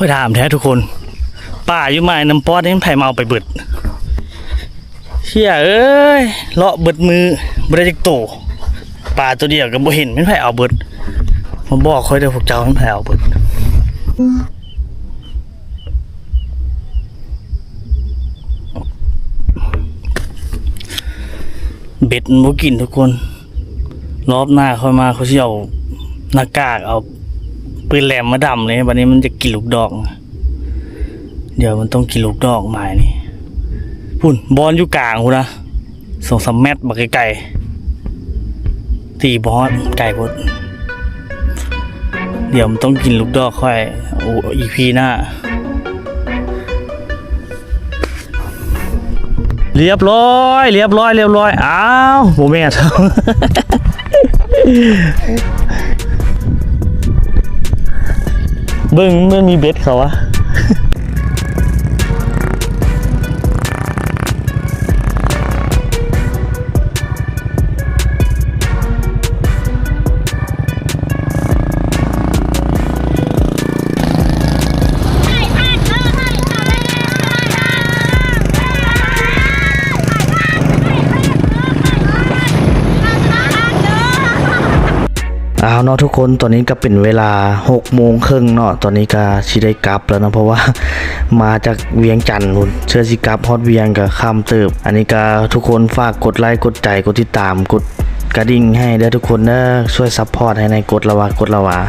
ຂ້ອຍຖາມແທ້ທຸກຄົນ ປາຢູ່ໝາຍນ້ຳປອດນີ້ ໃຜມາເອົາໄປເບິດ? ເຮີ້ຍເອີຍ ເລາະເບິດມື້ ບໍ່ໄດ້ຈັກໂຕ. ປາໂຕດຽວກໍບໍ່ເຫັນ ແມ່ນໃຜເອົາເບິດ? ມາບອກຂ້ອຍເດີ້ ພວກເຈົ້າ ແມ່ນໃຜເອົາເບິດ? ເບັດມັນບໍ່ກິນທຸກຄົນ. ລອບໜ້າຂ້ອຍມາ ຂ້ອຍຊິເອົາໜ້າກາກ ເອົາປືນແຫຼມມາດຳເລີຍ. ບັດນີ້ມັນຈະກິນລູກດອກ. ດຽວມັນຕ້ອງກິນລູກດອກໝາຍນີ້. ພຸ້ນ ບ່ອນຢູ່ກາງພຸ້ນນະ ສອງສາມແມັດ ບັກໄກໆ. ຕີບໍ່ຮອດ ໄກໂພດ. ດຽວມັນຕ້ອງກິນລູກດອກຂ້ອຍ ໂອ ອີພີໜ້າ. ລຽບຮ້ອຍ ລຽບຮ້ອຍ ລຽບຮ້ອຍ. ອ້າວ ບໍ່ແມ່ນ. ເບິ່ງ ມັນມີເບັດເຂົາວະ. ເອົາເນາະທຸກຄົນ ຕອນນີ້ກໍເປັນເວລາຫົກໂມງເຄິ່ງເນາະ ຕອນນີ້ກໍຊິໄດ້ກັບແລ້ວເນາະ ເພາະວ່າມາຈາກວຽງຈັນພຸ້ນ ເທື່ອຊິກັບຮອດວຽງກໍຄ່ຳເຕີບ. ອັນນີ້ກໍທຸກຄົນຝາກກົດໄລ ກົດໃຈ ກົດຕິດຕາມ ກົດກະດິ່ງໃຫ້ເດີ້ທຸກຄົນເດີ້ ຊ່ວຍຊັບພອດໃຫ້ແດ່ ກົດລະວາ ກົດລະວາ.